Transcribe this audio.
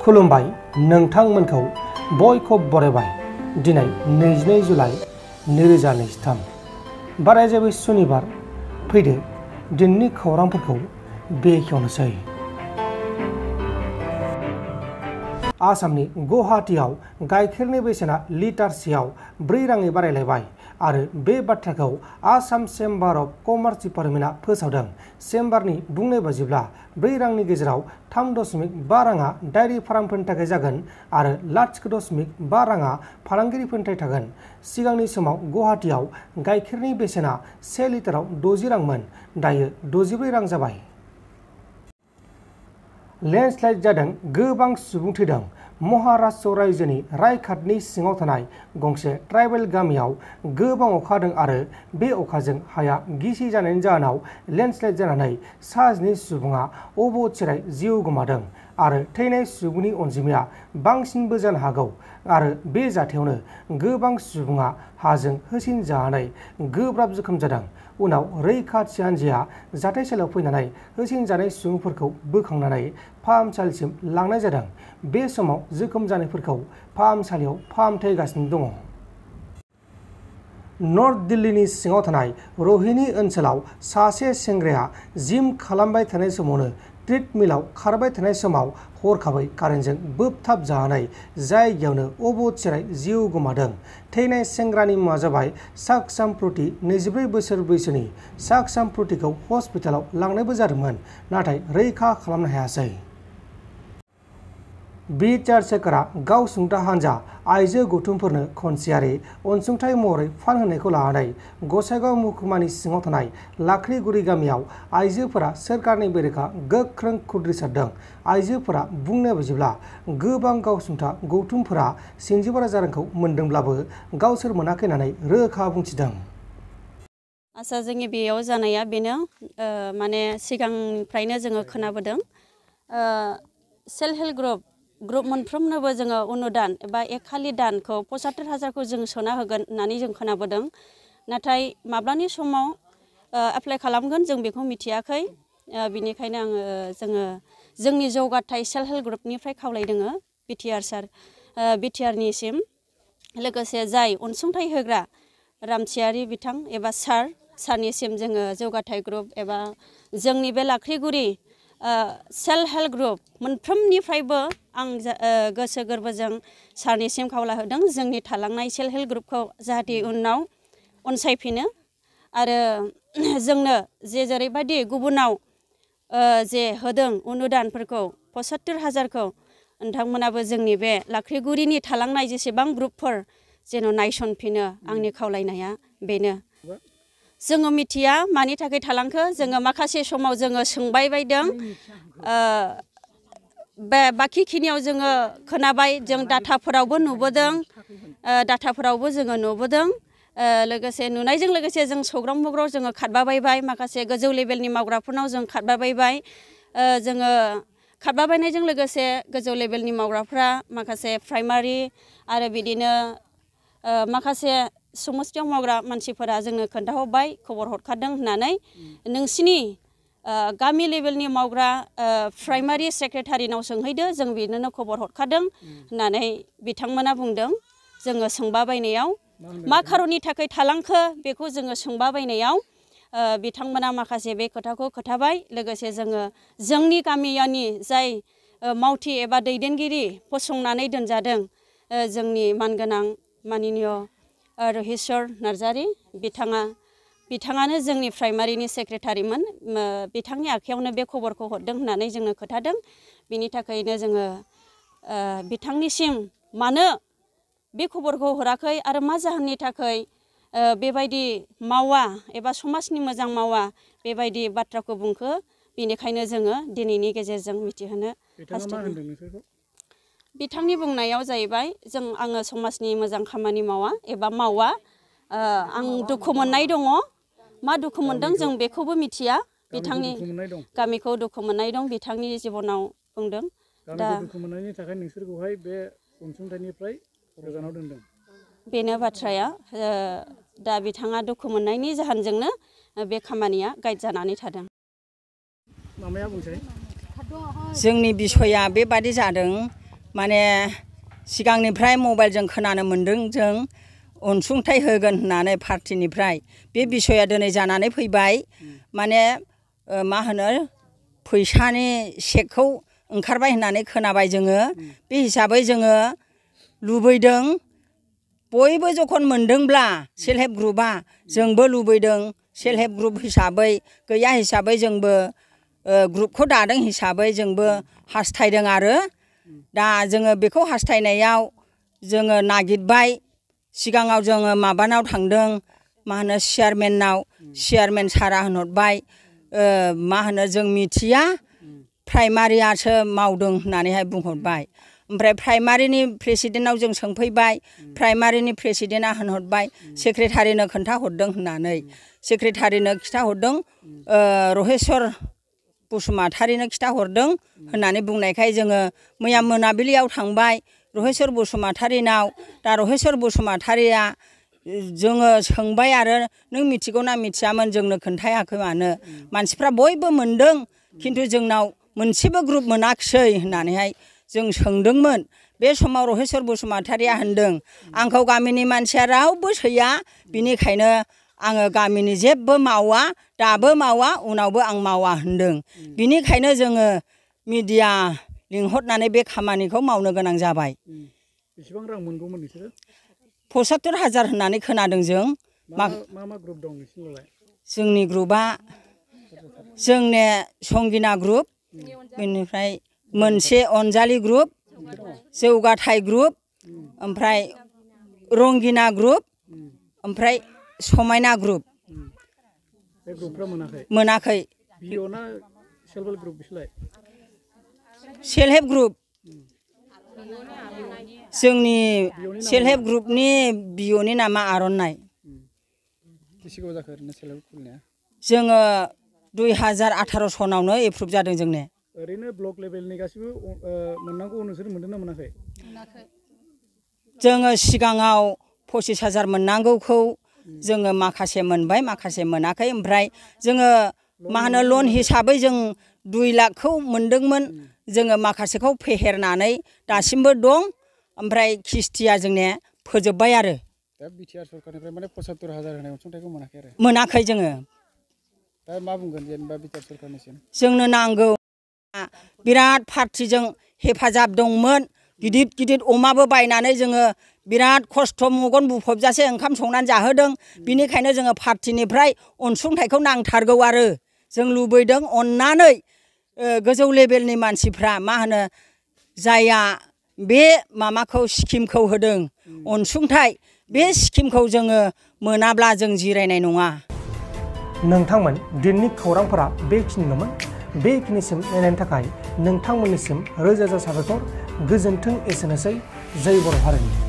खुलुमबाय नोंथांमोनखौ बयखौबो बरायबाय दिनै 22 जुलाइ 2023 बाराय जाबाय सुनिबार फैदो दिननि खौरांफोरखौ बेखेवनोसै। आसामनि गुवाहाटीआव गाइखेरनि बेसेना लिटारसेयाव 4 राङै बारायलायबाय आरो बे बाथ्राखौ आसाम चेम्बार अफ कमार्स डिपार्टमेन्टआ फोसावदों। चेम्बारनि बुंनाय बायदिब्ला 4 रांनि गेजेराव 3.5 राङा डायरी फार्मफोरनि थाखाय जागोन आरो 0.5 राङा फालांगिरिफोरनि थाखाय थागोन। सिगांनि समाव गुवाहाटीआव गाइखेरनि बेसेना 1 लिटाराव 60 रांमोन, दायो 64 रां जाबाय। लेन्डस्लाइड जादों, गोबां सुबुं थैदों। महाराष्ट्र रायजोनि रायघाटनि सिङाव थानाय गंसे ट्राइबेल गामियाव गोबां अखा हादों आरो बे अखाजों हाया गिसि जानायनि जाहोनाव लेन्डस्लाइड जानानै 7 सुबुङा अबथिरायै जिउ गोमादों आरो थैनाय सुबुंनि अनजिमाया बांसिनबो जानो हागौ आरो बे जाथायावनो गोबां सुबुङा हाजों होसिनजानानै गोब्राब जोखोम जादों। उनाव रैखाथि हान्जाया जाथायसालियाव फैनानै होसिनजानाय सुबुंफोरखौ बोखांनानै फाहामसालिसिम लांनाय जादों। बे समाव जोखोम जानायफोरखौ फाहामसालियाव फाहामथाय होगासिनो दङ। नर्थ दिल्लीनि सिङाव थानाय रहिनी ओनसोलाव सासे सेंग्राया जिम खालामबाय थानाय समावनो ट्रेडमिलाव खारबाय थानाय समाव हरखाबै कारेन्टजों बोबथाबजानानै जायगायावनो अबथिरायै जिउ गोमादों। थैनाय सेंग्रानि मुङा जाबाय साक्षामप्रति, 24 बोसोर बैसोनि। साक्षामप्रतिखौ हस्पिटालाव लांनायबो जादोंमोन, नाथाय रैखा खालामनो हायासै। बिटिआर सोरखारा गावसुंथा हान्जा आइजो गौथुमफोरनो खनसेयारि अनसुंथाइ महरै फान्ड होनायखौ लानानै गसाइगाव महकुमानि सिङाव थानाय लाख्रिगुरि गामियाव आइजोफोरा सोरखारनि बेरेखा गोख्रों खुद्रिसारदों। आइजोफोरा बुंनाय बायदिब्ला गोबां गावसुंथा गौथुमफोरा 112,000 रांखौ मोनदोंब्लाबो गावसोर मोनाखै होननानै रोखा बुंथिदों। आसा जोंनि बेयाव जानाया बेनो, माने सिगांनिफ्रायनो जोङो खोनाबोदों सेल्फ हेल्प ग्रुप मोनफ्रोमनोबो जोङो अनुदान एबा एकखालि दानखौ 75,000खौ जों सोना होगोन होननानै जों खोनाबोदों। नाथाय माब्लानि समाव एप्लाइ खालामगोन जों बेखौ मिथियाखै। बिनिखायनो जोङो जोंनि जौगाथाय सेल्फ हेल्प ग्रुपनिफ्राय खावलायदों बिटिआरनिसिम लोगोसे जाय अनसुंथाइ होग्रा रामसियारि बिथां एबा सारनिसिम जोङो जौगाथाय ग्रुप एबा जोंनि बे लाख्रिगुरि सेल्फ हेल्प ग्रुप मोनफ्रोमनिफ्रायबो आं गोसो गोरबोजों सारनिसिम खावलायहरदों जोंनि थालांनाय सेल्फ हेल्प ग्रुपखौ जाहाथे उनाव अनसायफिनो आरो जोंनो जेरैबायदि गुबुनाव जे होदों अनुदानफोरखौ 75,000खौ नोंथांमोनाबो जोंनि बे लाख्रिगुरिनि थालांनाय जेसेबां ग्रुपफोर जेन' नायसनफिनो आंनि खावलायनाया बेनो। जोङो मिथिया मानि थाखाय थालांखो, जोङो माखासे समाव जोङो सोंबाय बायदों, बे बाखिखिनियाव जोङो खोनाबाय, जों डाटाफोरावबो नुबोदों, लोगोसे नुनायजों लोगोसे जों सौग्राव मुग्राव जोङो खारबाबायबाय, माखासे गोजौ लेभेलनि मावग्राफोरनाव जों खारबाबायबाय। जोङो खारबाबायनायजों लोगोसे गोजौ लेभेलनि मावग्राफ्रा माखासे प्राइमारि आरो बिदिनो माखासे समस्थियाव मावग्रा मानसिफोरा जोंनो खोन्थाहरबाय, खबर हरखादों होननानै नोंसिनि गामि लेभेलनि मावग्रा प्राइमारि सेक्रेटारिनाव सोंहैदो, जों बिनोनो खबर हरखादों होननानै बिथांमोना बुंदों। जोङो सोंबाबायनायाव मा खारननि थाखाय थालांखो बेखौ जोङो सोंबाबायनायाव बिथांमोना माखासे बे खोथाखौ खोथाबाय। लोगोसे जोङो जोंनि गामियानि जाय मावथि एबा दैदेनगिरि फसंनानै दोनजादों जोंनि मानगोनां माननीय रहिस्वर नार्जारि बिथाङानो जोंनि प्राइमारिनि सेक्रेटारिमोन। बिथांनि आखायावनो बे खबरखौ हरदों होननानै जोंनो खोथादों। बिनि थाखायनो जोङो बिथांनिसिम मानो बे खबरखौ हराखै आरो मा जाहोननि थाखाय बेबायदि मावा एबा समाजनि मोजां मावा बेबायदि बाथ्राखौ बुंखो, बेनिखायनो जोङो दिनैनि गेजेरजों मिथिहोनो हास्थायदों। बिथांनि बुंनायाव जाहैबाय आङो समाजनि मोजां खामानि मावा एबा मावा, आं दुखु मोननाय दङ। मा दुखु मोनदों जों बेखौबो मिथिया। बिथांनि गामिखौ दुखु मोननाय दं बिथांनि जिबनाव बुंदों। दा दुखु मोननायनि थाखाय नोंसोरखौहाय बे अनसुंथाइनिफ्राय गोजानाव दोनदों। बेनो बाथ्राया। दा बिथाङा दुखु मोननायनि जाहोनजोंनो बे खामानिया गाइड जानानै थादों। जोंनि बिसया बेबादि जादों, माने सिगांनिफ्राय मबाइलजों खोनानो मोन्दों जों अनसुंथाइ होगोन होननानै पार्टिनिफ्राय बे बिसया दिनै जानानै फैबाय माने मा होनो फैसानि चेकखौ ओंखारबाय होननानै खोनाबाय जोङो बे हिसाबै जोङो लुबैदों बयबो जखन मोनदोंब्ला सेल्फ हेल्प ग्रुपआ जोंबो लुबैदों सेल्फ हेल्प ग्रुप हिसाबै गैया हिसाबै जोंबो ग्रुपखौ दादों हिसाबै जोंबो हास्थायदों आरो दा जोङो बेखौ हास्थायनायाव जोङो नागिरबाय सिगाङाव जोङो माबानाव थांदों मा होनो चेयारमेननाव चेयारमेन सारा होनहरबाय मा होनो जों मिथिया प्राइमारियासो मावदों होननानैहाय बुंहरबाय ओमफ्राय प्राइमारिनि प्रेसिडेन्टनाव जों सोंफैबाय प्राइमारिनि प्रेसिडेन्टआ होनहरबाय सेक्रेटारिनो खोन्थाहरदों होननानै सेक्रेटारिनो खिथाहरदों रहेस्वर बसुमतारिनो खिथाहरदों होननानै बुंनायखाय जोङो मैया मोनाबिलियाव थांबाय रहेस्वर बसुमतारिनाव दा रहेस्वर बसुमतारिया जोङो सोंबाय आरो नों मिथिगौ ना मिथियामोन जोंनो खोन्थायाखै मानो मानसिफ्रा बयबो मोनदों खिन्थु जोंनाव मोनसेबो ग्रुप मोनाखिसै होननानैहाय जों सोंदोंमोन बे समाव रहेस्वर बसुमतारिया होनदों आंखौ गामिनि मानसिया रावबो सैया बिनिखायनो आङो गामिनि जेबो मावा दाबो मावा उनावबो आं मावा होनदों बिनिखायनो जोङो मिडिया लिंहरनानै बे खामानिखौ मावनो गोनां जाबाय। बेसेबां रां मोनगौमोन नोंसोरो? 75,000 होननानै खोनादों जों। मा ग्रुप दं नोंसिनावलाय? जोंनि ग्रुपआ जोंने संगिना ग्रुप बेनिफ्राय मोनसे अनजालि ग्रुप जौगाथाय ग्रुप ओमफ्राय रंगिना ग्रुप ओमफ्राय समायना ग्रुप बे ग्रुपफ्रा मोनाखै बिअना सेल्फ हेल्प ग्रुप बिसोरलाय? सेल्फ हेल्प ग्रुप जोंनि सेल्फ हेल्प ग्रुपनि बिअनि नामा आर'नाइ। बेसे गोबाव जाखो ओरैनो सेल्फ हेल्प खुलिनाया? जोङो 2018 सनावनो एप्रुभ जादों जोंने। ओरैनो ब्लक लेभेलनि गासिबो मोननांगौ नोंसोर मोनदों ना मोनाखै? जोङो सिगाङाव 25,000 मोननांगौखौ जोङो माखासे मोनबाय माखासे मोनाखै ओमफ्राय जोङो मा होनो लन हिसाबै जों 2 लाखखौ मोनदोंमोन जोङो माखासेखौ फेहेरनानै दासिमबो दं ओमफ्राय किस्तिया जोंने फोजोबबाय आरो दा बिटिआर सरकारनिफ्राय माने 75,000 होनाय अनसुंथाइखौ मोनाखै आरो? मोनाखै जोङो। दा मा बुंगोन जेनेबा बिटिआर सरकारनिसिम? जोंनो नांगौ बिराद पार्टिजों हेफाजाब दंमोन गिदिर गिदिर अमाबो बायनानै जोङो बिराद खस्थ' मगन बुफबजासे ओंखाम संनानै जाहोदों बिनिखायनो जोङो पार्टिनिफ्राय अनसुंथाइखौ नांथारगौ आरो जों लुबैदों अननानै गोजौ लेभेलनि मानसिफ्रा मा होनो जायआ बे माबाखौ स्किमखौ होदों अनसुंथाइ बे स्किमखौ जोङो मोनाब्ला जों जिरायनाय नङा। नोंथांमोन दिननि खौरांफोरा बेखिनिल'मोन बेखिनिसिम नायनायनि थाखाय नोंथांमोननिसिम रोजा रोजा साबायखर गोजोन्थों एसेनोसै जय बर' हारिनि।